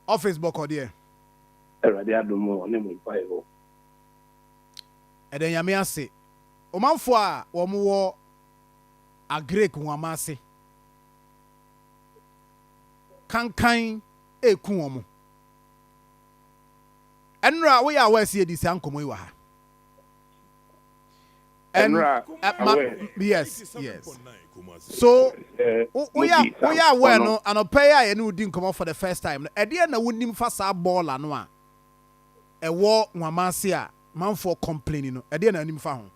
Office bɔkɔ deɛ. Awurade adom ɔne mo mpaebɔ. Ɛdɛ Nyame ase. Ɔmanfoɔ a wɔn wɔ Agric Nwama ase kankan eku wɔn. Ɛnura woyɛ a wɔasi edi saa nkɔmɔ yi wɔ ha. And Ɛnura awɛ. Yes. So woyɛ aware no, anɔpɛ yi a yɛne wo di nkɔmɔ for the first time no, ɛdeɛ na wonim fa saa bɔɔla no a ɛwɔ Nwama ase a manfoɔ complain no, ɛdeɛ na anim fa ho?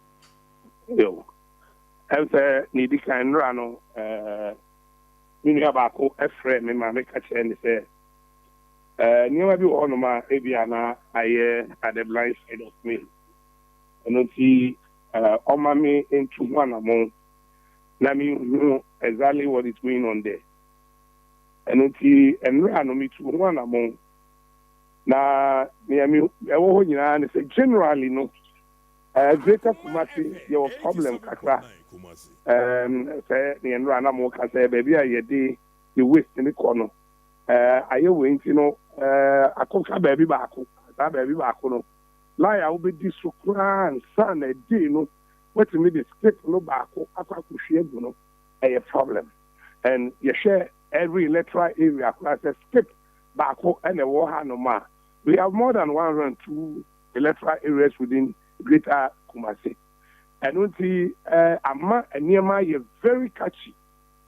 Yo. Ɛm sɛ ne di kan nnora no, me nua baako ɛfrɛ me ma meka kyerɛ ne sɛ nneɛma bi wɔ hɔnom a ebi ana ayɛ at the blind side of me. Ɛno nti ɔma me ntu ho anammɔn na mehu exactly what is going on there. Ɛno nti nnora no metu ho anammɔn na nea me ɛwɔ hɔ nyinaa ne sɛ generally no, Greater Kumasi yɛwɔ problem kakra. Sɛ nea nnora na mo ka sɛ baabi a yɛde the waste ne kɔ no, ayɛ wei nti no, akɔka baabi baako. Saa baabi baako no, line a wobɛdi so koraa nsa na ɛdii no, wɔtumi de skip no baako akɔ akɔhwie agu no, ɛyɛ problem. And yɛhwɛ every electoral area koraa sɛ skip baako ɛna ɛwɔ ha nom a, we have more than 102 electoral areas within Greater Kumasi. Ɛno nti ama nneɛma yɛ very catchy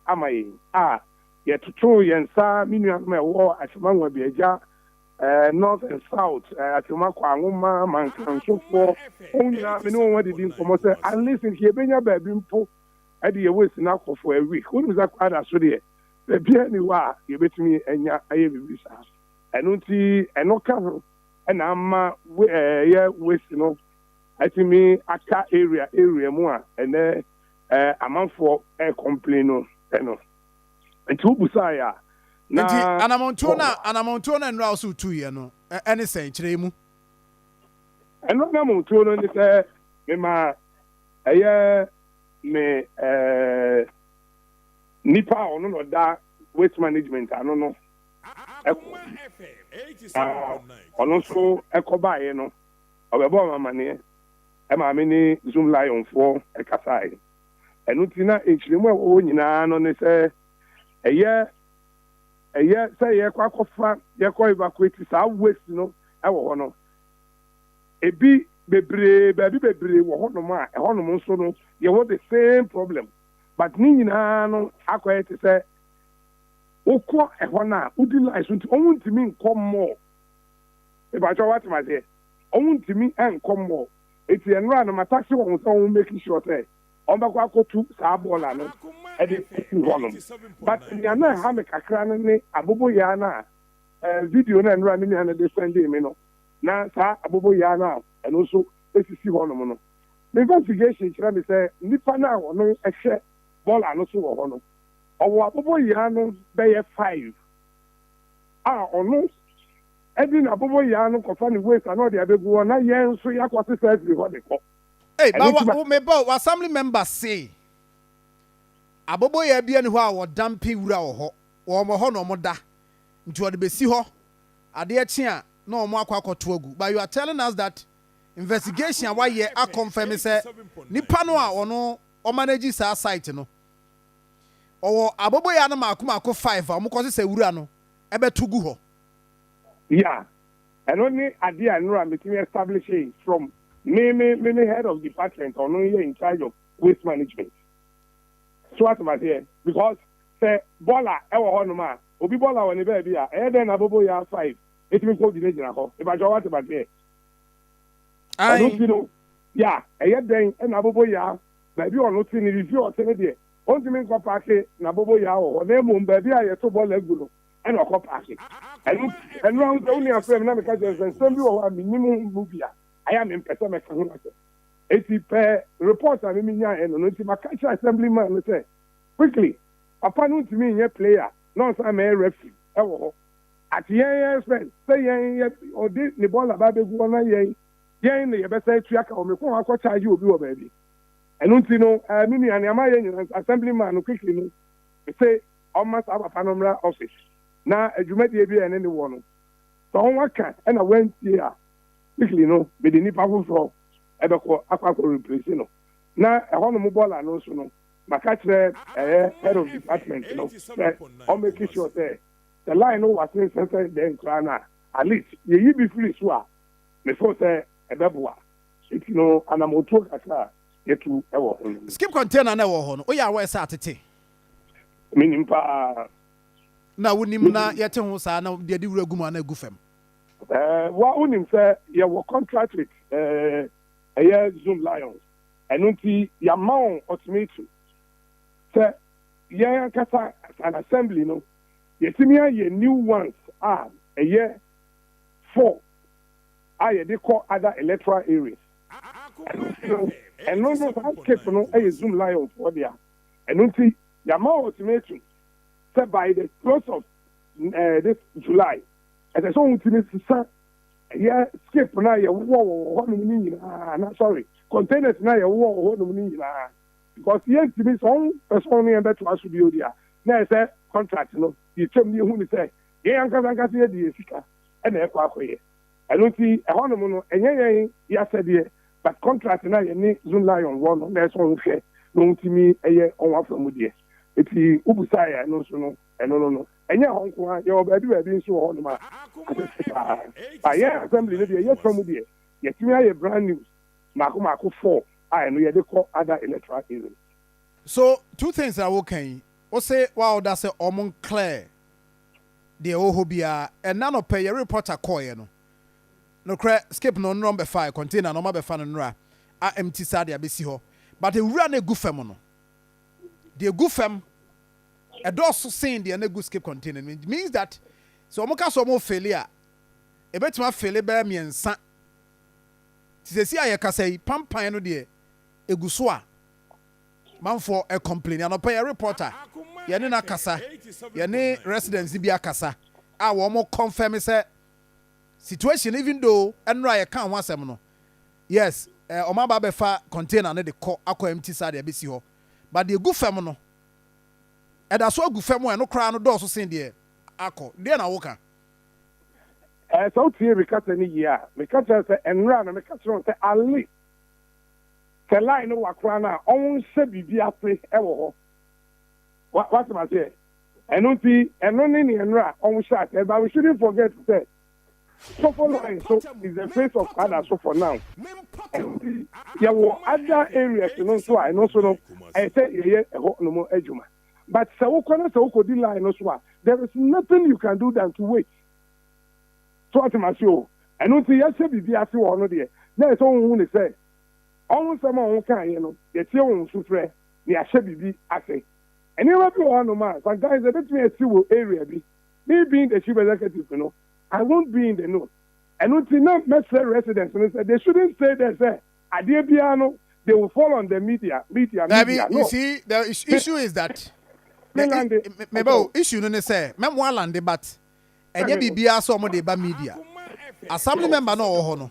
ama yɛn a yɛtoto yɛn nsa. Me nuanom a ɛwɔ Atwima Nwabiagya North and South, Atwima Kwanwoma, Mankansofoɔ, wɔn nyinaa me ne wɔn adidi nkɔmmɔ sɛ at least nka yɛbɛnya baabi mpo ɛde yɛ waste no akɔ for a week. Wonim sɛ kwada so deɛ, baabi ani hɔ a yɛbɛtumi anya ayɛ biribi saa. Ɛno nti ɛno ka ho ɛna ama ɛyɛ waste no atumi aka area area mu a ɛnɛ amanfoɔ ɛcomplain no. Ɛno nti wobusaeɛ a na Nti anamontuo na nnura wo so tuiɛ no, ɛne sɛn? Kyerɛ mu. Ɛno anamontuo no ne sɛ mema ɛyɛ me nipa a ɔno na ɔda waste management ano no ɛkɔ, na ɔno nso ɛkɔbaeɛ no, ɔbɛbɔ ɔmo amaneɛ ɛma me ne Zoomlion foɔ ɛkasaeɛ. Ɛno nti na nkyerɛmu a ɛwɔ hɔ nyinaa no ne sɛ ɛyɛ sɛ yɛkɔ akɔfa, yɛkɔ evacuate saa waste no ɛwɔ hɔ no, ebi bebree, baabi bebree wɔ hɔnom a ɛhɔnom nso no yɛwɔ the same problem, but ne nyinaa no akɔyɛ te sɛ wokɔ ɛhɔ no a, wodi line so nti ɔmo ntumi nkɔ mall. Ìbàjọ́ wa te ma seɛ, ɔmo ntumi nkɔ mall. Eti ɛnura no ma taxi wɔn sɛ wɔn make sure sɛ wɔn bɛkɔ akɔtu saa bɔɔla no ɛde fi hɔnom. But nea na ɛha me kakra no ne aboboyaa no a video no ɛnura me nua no de send mi no, na saa aboboyaa no a ɛno nso esisi hɔnom no, me investigation kyerɛ me sɛ nipa no a ɔno ɛhwɛ bɔɔla no so wɔ hɔ no, ɔwɔ aboboyaa no bɛyɛ five a ɔno ɛde n'aboboyaa no kɔfa ne waste a na ɔde abɛgu hɔ, na yɛn nso yɛakɔ sesa afiri hɔ de kɔ. Hey, ba Ɛno wa nti meba wa assembly member say aboboyaa bi ani hɔ a wɔdampe wura wɔ hɔ, wɔn wɔ hɔ na wɔn da, nti wɔde besi hɔ, adeɛ kye a na wɔn akɔ akɔto agu. But you are telling us that investigation a wayɛ aconfirm sɛ nipa no a ɔno ɔmanage saa site no, ɔwɔ aboboyaa no maako maako five a wɔn kɔ sesa wura no ɛbɛto gu hɔ. Yeah, ɛno ne adeɛ a nnora metumi establish yi from me head of department, ɔno yɛ in charge of waste management so atemaseɛ, because sɛ bɔɔla ɛwɔ hɔnom a, obi bɔɔla wɔ ne baabi a, ɛyɛ dɛn na aboboyaa five etumi kɔ gyinagyina hɔ? Ìbàjọ́ wa temaseɛ, ɛno nti no ya ɛyɛ dɛn ɛna aboboyaa baabi a ɔno te ne bibi a ɔte ne deɛ, ɔntumi nkɔ park na aboboyaa wɔ hɔ, na emom baabi a yɛto bɔɔla agu no ɛna ɔkɔ park. Ɛno ahun sɛ woni afrɛ mi na meka kyerɛ sɛ nsɛm bi wɔ hɔ a menim mu bi a ayɛ a mempɛ sɛ mɛka ho asɛm. Eti pɛ report a mimi nyaa ɛno no nti maka kyerɛ assembly man no sɛ quickly, papa no ntumi nyɛ player na ɔnsan mɛyɛ referee ɛwɔ hɔ ate yɛn yɛn expense sɛ yɛn yɛ ɔde ne bɔɔl aba abɛgu hɔ na yɛn na yɛbɛsɛ atua ka wɔ me kɔn akɔ charge obi wɔ baabi. Ɛno nti no, me nua, nneɛma yɛ nyina, assembly man no quickly no sɛ ɔma saa papa no mmra office na adwumadie bi a ɛne ne wɔ no. Sɛ wɔn aka ɛna wɔantie a, quickly no mede nipa foforɔ ɛbɛkɔ akɔ replace no. Na ɛhɔnom bɔɔla no nso no, maka kyerɛ ɛyɛ head of department no sɛ ɔmake sure sɛ the line no wasensɛn sɛ dɛn koraa no a, at least yɛyi bi firi so a, mefo sɛ ɛbɛboa. Nti no anamotuo kakra a yɛtu ɛwɔ ho no. Skip container na ɛwɔ hɔ no, woyɛ aware sɛ atete? Menim paa. Na wonim na yɛte ho saa na deɛ de wura gu mu ana egu fam? Wa wonim sɛ yɛwɔ contract with ɛyɛ Zoomlion. Ɛno nti yɛama wɔn ultimatum sɛ yɛn ankasa as an assembly no, yɛtumi ayɛ new ones a ɛyɛ four a yɛde kɔ other electoral areas. Ɛno nti no, ɛno no saa skip no ɛyɛ Zoomlion foɔ dea. Ɛno nti yɛama wɔn ultimatum sɛ by the close of this July, ɛsɛ sɛ wɔn tumi sisa ɛyɛ skip na yɛwowɔ wɔ hɔnom no nyinaa, na sorry, containers na yɛwowɔ wɔ hɔnom no nyinaa, because yɛntumi sɛ ɔn pɛ sɛ ɔno yɛn bɛtoa so bio deɛ, na ɛsɛ contract no yɛtwam ne yɛhu ne sɛ yɛn ankasa ankasa yɛde yɛn sika ɛna ɛkɔ akɔyɛ. Ɛno nti ɛhɔnom no ɛnyɛ yɛn yɛasɛdeɛ, but contract na yɛne Zoomlion wɔ no na ɛsɛ ɔn hwɛ na ɔntumi ɛyɛ ɔn afa mu deɛ. Eti wobusa yɛ, ɛno nso no, ɛno no ɛnyɛ hɔ nko a, yɛwɔ baabi baabi nso wɔ hɔnom a asese paa ba. Yɛn assembly no deɛ, yɛfa mu deɛ, yɛtumi ayɛ brand new mako mako four a ɛno yɛde kɔ other electoral areas. So two things a woka yi, wo se wa ɔda sɛ ɔmo clear deɛ ɛwɔ hɔ biara. Ɛna no pɛ yɛ reporter kɔɔeɛ no, nokorɛ skip no nnora bɛfa container no, ɔma bɛfa no nnora a empty saa de abɛsi hɔ, but ewura no egu fam no deɛ, egu fam ɛdɔɔso sen deɛ no egu skip container no. It means that sɛ ɔmo ka sɛ ɔmo fill a, ebɛtumi afill bɛyɛ mmiɛnsa. Te sɛ si a yɛkasa yi, pampan no deɛ egu so a manfoɔ ɛcomplain. Anɔpɛ yɛ reporter yɛne no akasa, yɛne residents bi akasa a wɔn confirm sɛ situation, even though ɛnora yɛka ho asɛm no, yes, ɔmo aba abɛfa container no de kɔ akɔ empty saa de abɛsi hɔ, but deɛ egu fam no ɛda so agu fam a, ɛno koraa no dɔɔso sen deɛ akɔ deɛ na woka. Sɛ wotie me kasa no yie a, meka kyerɛ sɛ ɛnora na meka kyerɛ wo sɛ at least sɛ line no wa koraa no a, ɔmo nhyɛ biribi ase ɛwɔ hɔ. Wasɛm aseɛ. Ɛno nti ɛno ne ne ɛnora ɔmo hyɛ aseɛ, but we shouldn't forget sɛ Sofo line so is the face of Kwadaso for now. Ɛno nti yɛwɔ other areas no nso a ɛno nso no ɛyɛ sɛ yɛyɛ ɛhɔ nom adwuma, but sɛ wokɔ no sɛ wokɔdi line no so a, there is nothing you can do than to wait. So ɔtem ase o, ɛno nti yɛhyɛ biribi ase wɔ hɔ no deɛ, na ɛsɛ wohu ne sɛ ɔho nsɛm a ɔho kaeɛ no, yɛtie wɔn so frɛ na yɛahyɛ biribi ase. Nneɛma bi wɔ hɔnom a sometimes ɛbɛtumi asi wɔ area bi. Me being the chief executive no, I won't be in the know. Ɛno nti na mɛsrɛ residents no sɛ they shouldn't stay there sɛ adeɛ biara no they will fall on the media, media, Dabi, media. you No. see, the issue is that Me land. Mebe o, issue no ne sɛ mɛmo aland, but ɛnyɛ biribiara sɛ ɔmo de ba media. Assembly member no ɔwɔ hɔ no,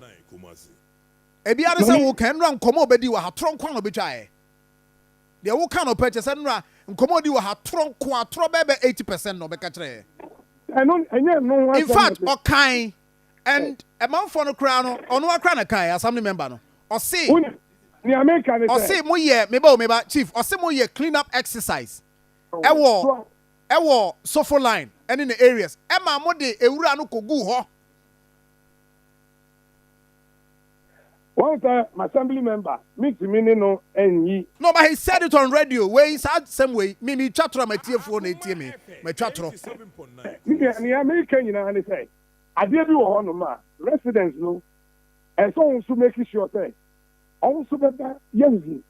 ebiara ne sɛ wo kan nnura nkɔmɔ a obɛdi wɔ ha, torɔ nko a na obɛtwa yɛ deɛ woka no pɛ kyɛ sɛ nnura nkɔmɔ a odi wɔ ha, torɔ nko a, torɔ bɛɛ 80% na ɔbɛka kyerɛ yɛ. Ɛno ɛnyɛ no ho In asɛm fact, na ɔkan and ɛmanfoɔ no koraa no, ɔno akora na kan assembly member no ɔse Wone nea meka ne sɛ ɔse mo yɛ, meba o, meba, chief, ɔse mo yɛ clean up exercise ɛwɔ Sofo line ɛne ne areas, ɛma mo de ewura no kogu hɔ. Wɔn sɛ my assembly member mitumi ne no ɛnyi. No, but he said it on radio. Wei saa sɛm wei mi twa torɔ, ma tiefoɔ na etie mi ma twa torɔ. Nea meka nyinaa ne sɛ adeɛ bi wɔ hɔnom a residents no ɛsɛ ɔn nso make sure sɛ ɔn nso bɛba yɛnhu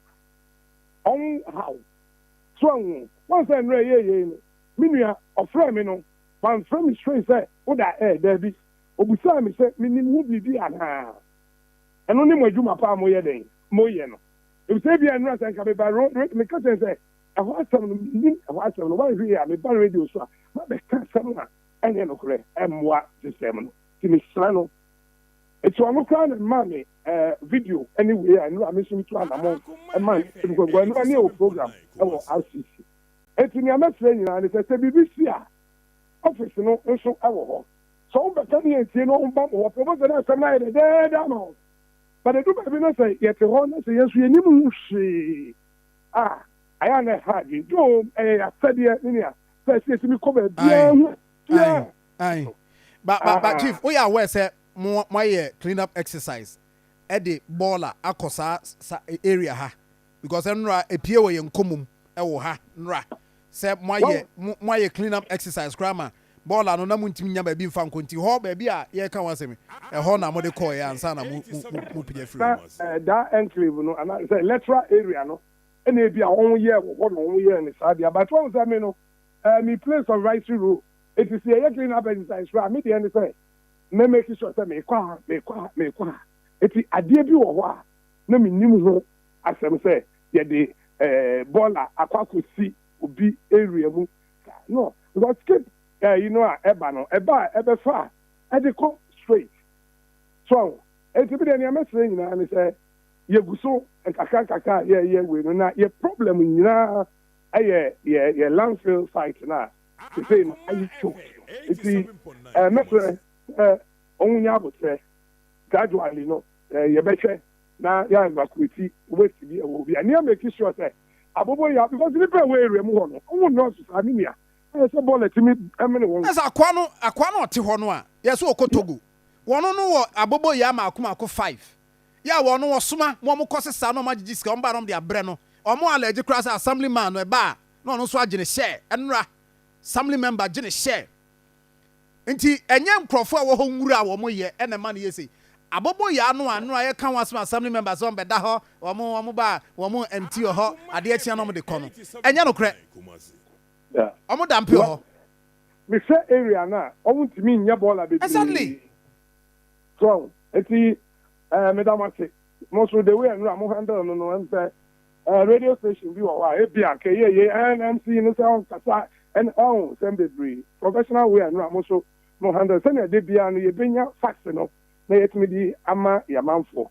ɔn haw so ɛho. Wɔn sɛ nnura yɛ yie no, me nua ɔfrɛ mi no, wamfrɛ mi straight sɛ woda ɛɛ daabi, obusaa mi sɛ menim ho biribi anaa. Ɛno ne mo adwuma pa a moyɛ den moyɛ no, efisɛ ebi a nnura sɛ nka meba ro meka kyerɛ sɛ ɛhɔ asɛm no menim ɛhɔ asɛm no, wanhwɛ yie a meba radio so a mabɛka asɛm a ɛnyɛ nokorɛ, ɛmmoa system no. Nti mesrɛ no, eti ɔno koraa na mmaa me video ɛne wei a nnura me nso metu anamɔ ɛma nkɔnkɔn nnura ne ɛwɔ program ɛwɔ RCC. Eti nea mɛsrɛ nyinaa ne sɛ biribi si a, office no nso ɛwɔ hɔ. Sɛ wɔn bɛka ne yɛn tie na wɔn ba mo hɔ pɛ, wɔbɛsɛ na asɛm no ayɛ dɛdɛɛdɛ ama wɔn. But ɛdu baabi na sɛ yɛte hɔ na sɛ yɛn nso yɛnim ho hwee a, ayɛ a na ɛha adwene. Though ɛyɛ yɛn asɛdeɛ ne nea sɛ ɛsɛ yɛtumi kɔ baabiara hu Aye, aye. But, but, but chief, woyɛ aware sɛ mo moayɛ clean up exercise ɛde bɔɔla akɔ saa sa area ha, because nnora epie wɔ yɛn nkɔmmɔ mu ɛwɔ ha nnora sɛ moayɛ mo moayɛ clean up exercise koraa ma bɔɔla no na montumi nya baabi mfa nkɔ, nti hɔ baabi a yɛreka ho asɛm yi, ɛhɔ na mode kɔɔeɛ ansa na mo mo mo mo pagya firi Na hɔ. Daa enclave no anaa sɛ electoral area no ɛna ebi a wɔn yɛɛ wɔ hɔ na wɔn yɛɛ no saa deɛ, but wɔn sɛ me no me play supervisory role, eti sɛ yɛyɛ clean up exercise koraa, me deɛ ne sɛ mɛ make sure sɛ mekɔ ha, mekɔ ha, mekɔ ha. Eti adeɛ bi wɔ hɔ a na me nim ho asɛm sɛ yɛde bɔɔla akɔ akɔsi obi area mu saa no, because skip yi no a ɛba no, ɛba a ɛbɛfa a ɛde kɔ straight so. Eti bi deɛ, nea mɛsrɛ nyinaa ne sɛ yɛgu so nkakra nkakra a yɛyɛ wei no, na yɛ problem nyinaa ɛyɛ yɛ landfill site na sesei no ayi choke. Nti mɛsrɛ sɛ ɔho nya abotrɛ. Gradually no yɛbɛhwɛ na yɛ evacuate waste bi ɛwɔ bi a nea make sure sɛ abobo ya, because nipa ɛwɔ area mu hɔ no, ɔmo nnɔɔso saa ne nua ɛyɛ sɛ bɔɔla tumi ɛmene wɔn. Ɛsɛ akoa no ɔte hɔ no a yɛsɛ ɔkɔ Togo, wɔn no wɔ abobo yɛ maako maako five yɛ a wɔn no wɔsoma mo, ɔmo kɔ sesa na ɔmo agyegye sika, ɔmo ba na ɔmo de abrɛ no. Ɔmo alɛgye koraa sɛ assembly man no ɛba a, na ɔno nso agye ne hyɛ. Ɛnora assembly member gye ne hyɛ, nti ɛnyɛ nkurɔfoɔ a ɛwɔ hɔ nwura a wɔn yɛ ɛna ɛma no yɛ sei. Abobo yɛ ano ano a yɛka ho asɛm, assembly member sɛ wɔn bɛda hɔ, wɔn ba a wɔn empty wɔ hɔ, adeɛ kyea na wɔn de kɔ no, ɛnyɛ nokorɛ. Wɔn da mpe wɔ hɔ. Mehwɛ area no a, ɔmo ntumi nyɛ bɔɔla bebree. So eti meda mo ase, mo nso the way ɛnura mo handle no, ɛm sɛ radio station bi wɔ hɔ a ebi a kɛyɛ yɛ NMC no sɛ ɔnkasa ɛn ɔn sɛm bebree. Professional way ɛnura mo nso mo handle sɛnea de bia no yɛbɛnya facts no na yɛtumi de ama yamanfoɔ.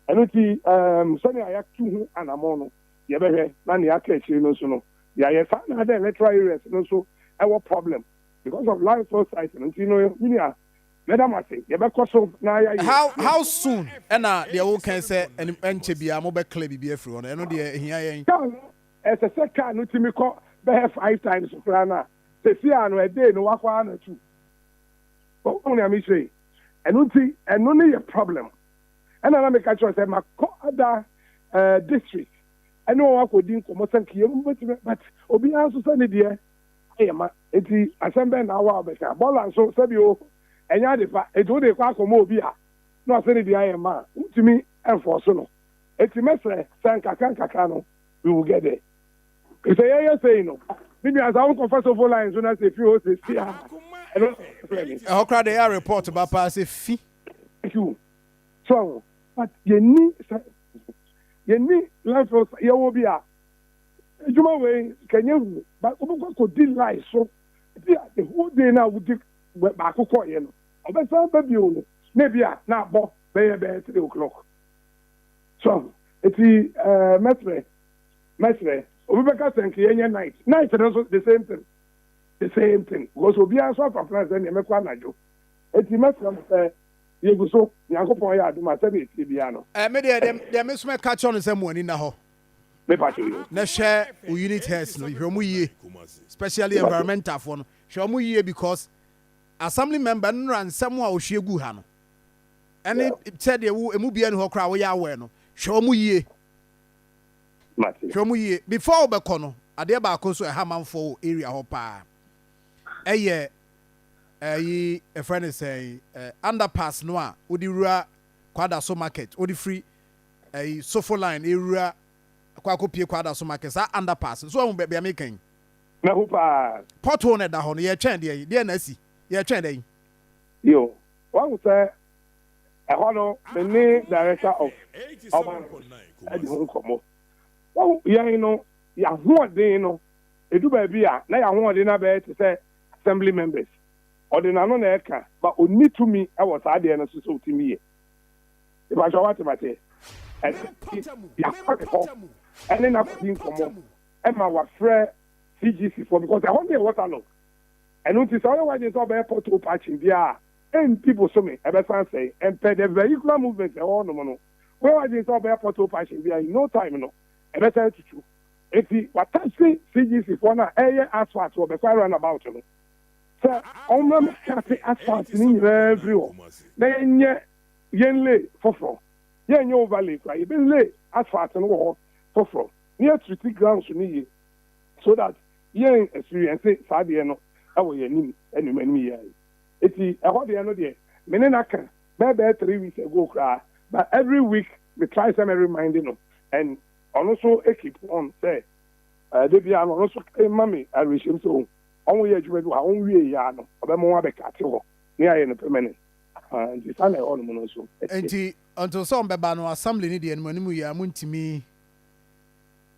Ɛno ti sɛnea yɛatu ho anammɔn no, yɛbɛhwɛ na nea aka akyire no nso no yɛayɛ saa, na ada electoral areas no nso ɛwɔ problem because of landfill site no. Nti no, minia, mɛda mo ase, yɛbɛkɔ so na yɛayɛ. How soon ɛna deɛ wokan sɛ ɛnkyɛ biara mobɛclear biribi afiri hɔ no? Ɛno deɛ ɛhia yɛn. Car no, ɛsɛ sɛ car no tumi kɔ bɛyɛ five times koraa no a, sɛsi a no ɛdee no wakɔ ana two wɔn nea mehyɛ yi. Ɛno nti ɛno ne yɛ problem. Ɛna na meka kyerɛ sɛ makɔ ada district ɛne wɔn akɔdi nkɔmmɔ sɛ nka yɛn bɛtumi, but obiara nso sɛ ne deɛ ayɛ ma. Nti asɛm bɛn na awɔ a wɔbɛka? Bɔɔla nso sɛbi o, ɛnyɛ ade pa, nti wode kɔ akɔmmɔ obi a na ɔsɛ ne deɛ ayɛ ma a, wotumi ɛmfɔ so no. Eti mɛsrɛ sɛ nkakra nkakra no we will get there. Sɛ yɛyɛ sɛyi no, me nua, sɛ wokɔfa Sofo Line so na sɛ fi hɔ sɛ si a, ɛno frɛ me. Ɛhɔ koraa deɛ, ɛyɛ report ba paa sɛ fi. Thank you. So but yɛni sɛ yɛni landfill, yɛwɔ bi a adwuma wei kɛnyɛ hu, but wobɛkɔ akɔdi line so bi a the whole day na wodi baako kɔɔyɛ no, ɔbɛsan ba bio no na bi a na abɔ bɛyɛ 3 o'clock. So eti mɛsrɛ obi bɛka sɛ nka yɛnyɛ night night no nso, the same thing, the same thing, because obiara nso afa plan sɛ nea mɛkɔ anadwo. Eti mɛsrɛ mo sɛ yɛgu so, Nyankopɔn yɛ adom a, sɛdeɛ etie biara no. Me deɛ me so mɛka kyerɛ no sɛ mo ani na hɔ. Mepa kyɛ yi. Na hwɛ wo unit heads no, hwɛ ɔmo yie, especially environmental foɔ no, hwɛ ɔmo yie, because assembly member nnura nsɛm a ɔhwie gu ha no ɛne sɛdeɛ wo emu bia ni hɔ koraa woyɛ awɛ no. Hwɛ ɔmo yie. Mate. Hwɛ ɔmo yie before wobɛkɔ no. Adeɛ baako nso ɛha manfoɔ wɔ area hɔ paa ɛyɛ ɛyi, ɛfrɛ no sɛ underpass no a wode wura Kwadaso Market, wode firi ɛyi Sofo Line ewura kɔ akɔpie Kwadaso Market, saa underpass nso ɔmo baabi a meka yi. Mɛho paa. Pothole no ɛda hɔ no, yɛtwɛn deɛ yi deɛ na asi, yɛtwɛn dɛ yi. Yo, wahu sɛ ɛhɔ no, me ne director of urban ɛdi ho nkɔmmɔ. Wahu yɛn no, yɛahoɔden no edu baabi a na yɛahoɔden no abɛyɛ te sɛ assembly members ɔde n'ano na ɛka ba, onni tumi ɛwɔ saa adeɛ no so sɛ otumi yɛ ìbàṣọ wa tèmàtè. Ɛno yɛakɔ ne hɔ ɛne n'akɔdi nkɔmmɔ ɛma wafrɛ CGC foɔ, because ɛhɔ no yɛ water log. Ɛno nti sɛ ɔyɛ wadwene sɛ ɔbɛyɛ pothole patching biara. Ɛnti bosome ɛbɛsan sɛe. Ɛmpɛ the vehicular movement ɛwɔ hɔnom no. Woyɛ w'adwene sɛ wobɛyɛ pothole patching bi a, in no time no ɛbɛsan atutu. Enti wɔataxi CGC foɔ no a ɛreyɛ asphalt wɔ Bɛkwae roundabout no sɛ wɔmmra mmɛkate asphalt no nyinaa mfiri hɔ na yɛnyɛ yɛn lay foforɔ. Yɛnyɛ overlay koraa, yɛbɛ lay asphalt no wɔ hɔ foforɔ na yɛatreat grounds no yie so that yɛn experience saa adeɛ no wɔ yɛn anim anim anim yi ara yi. Enti ɛhɔ deɛ no deɛ me ne no aka bɛyɛ bɛyɛ 3 weeks ago koraa, but every week me try sɛ mɛ remind no and ɔno nso keep on sɛ da biara no ɔno nso ma me awerɛhyɛm sɛ o ɔmo yɛ adwuma bi wɔ ha, ɔmo wie yɛ a no ɔbɛma wɔn abɛkate hɔ ne ayɛ no permanent. Nti saa na ɛhɔ nom no nso ɛteɛ. Nti until sɛ ɔmbɛba no, assembly no deɛ anim anim yɛ a montumi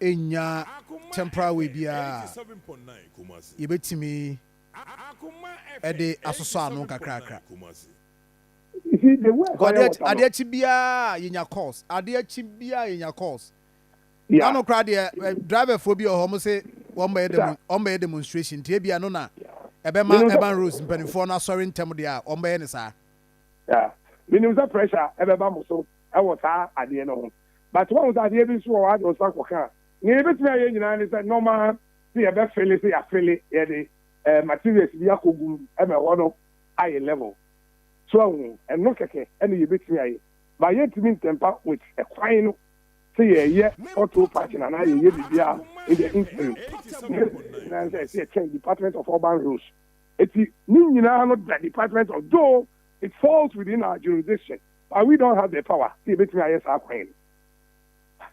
ɛnya temporary way biara yɛbɛtumi ɛde asosɔ ano nkakrakra? You see the way ɛhɔ yɛ wɔta no. Adeɛ akyi biara yɛnya calls, adeɛ akyi biara yɛnya calls. Nano koraa deɛ driverfoɔ bi wɔ hɔ, ɔmo se wɔn bɛyɛ demo, wɔn bɛyɛ demonstration, nti ebia no na ɛbɛma Menim sɛ urban roads mpanimfoɔ no asɔre ntɛm deɛ a wɔn bɛyɛ ne saa. Yeah, menim sɛ pressure ɛbɛba mo so ɛwɔ saa adeɛ no ho, but wɔn sɛ adeɛ bi nso wɔ hɔ ade ɔsa kɔka a, nea yɛbɛtumi ayɛ nyinaa ne sɛ normal sɛ yɛbɛfill, sɛ yɛafill, yɛde materials bi akɔgu mu ɛma ɛhɔ no ayɛ level so ahu. Ɛno kɛkɛ ɛna yɛbɛtumi ayɛ, but yɛntumi ntamper with ɛkwan no sɛ yɛyɛ pothole patching anaa yɛyɛ biribiara in the interim. Nyinaa sɛ ɛsɛ yɛkyɛn Department of Urban Roads, eti ne nyinaa no da department of, though it falls within our jurisdiction, but we don't have the power sɛ yɛbɛtumi ayɛ saa kwan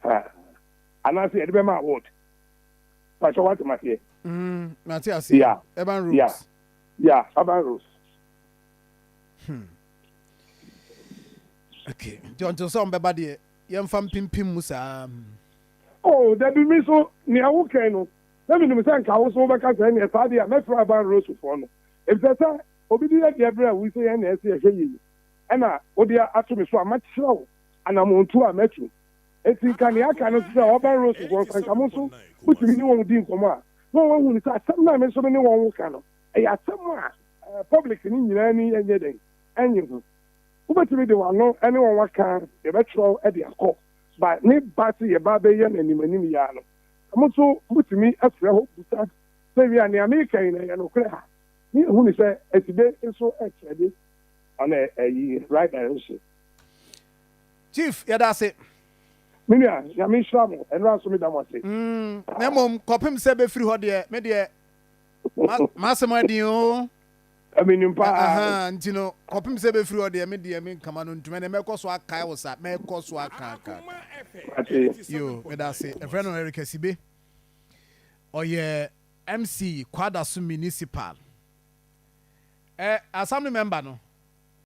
no anaasɛ yɛde bɛma award pàṣẹ wate maseɛ. Mate aseɛ. Urban roads. Yeah, urban roads. Okay, nti until sɛ ɔmbɛba deɛ, yɛmfa mpimpim mu saa. Oh, dabi, mi so nea wokɛn no na menim sɛ nka wo so wobɛka sɛ neɛ saa deɛ a mɛfrɛ urban roads foɔ no, efisɛ sɛ obi de yɛ deɛ berɛ a woi sɛ yɛn na ɛsɛ yɛhwɛ yie ɛna wode ato me so a makyerɛ wo anammɔntu a matu. Enti nka nea aka no nso sɛ urban roads foɔ nso nka mo nso wotumi ne wɔn di nkɔmmɔ a na wɔn ahu no sɛ asɛm no a me nso me ne wɔn ka no ɛyɛ asɛm a public no nyinaa ni ɛnyɛ dɛn ɛnye ho. Wobɛtumi de w'ano ne wɔn aka, yɛbɛtwerɛw de akɔ ba ne ba sɛ yɛba bɛyɛ no anim anim yia no, mo nso motumi afrɛ hɔ busa sɛ wia nea meka yi na ɛyɛ nokorɛ a, ne yɛhu ne sɛ asibe nso ɛkyerɛ de on ɛyi right direction. Chief, yɛda ase. Me nua, Nyame nhyira mo. Ɛnora nso meda mo ase. Na mmom kɔpem sɛ bɛfiri hɔ deɛ, me deɛ m'asɛm adin o. Menim paa. Nti no kɔpem sɛ bɛfiri hɔ deɛ, me deɛ me nkama no ntoma ne mɛkɔ so akae wo sa, mɛkɔ so aka aka aka. Yo, meda ase. Ɛfrɛ no Eric Asibe, ɔyɛ MC Kwadaso Municipal assembly member no.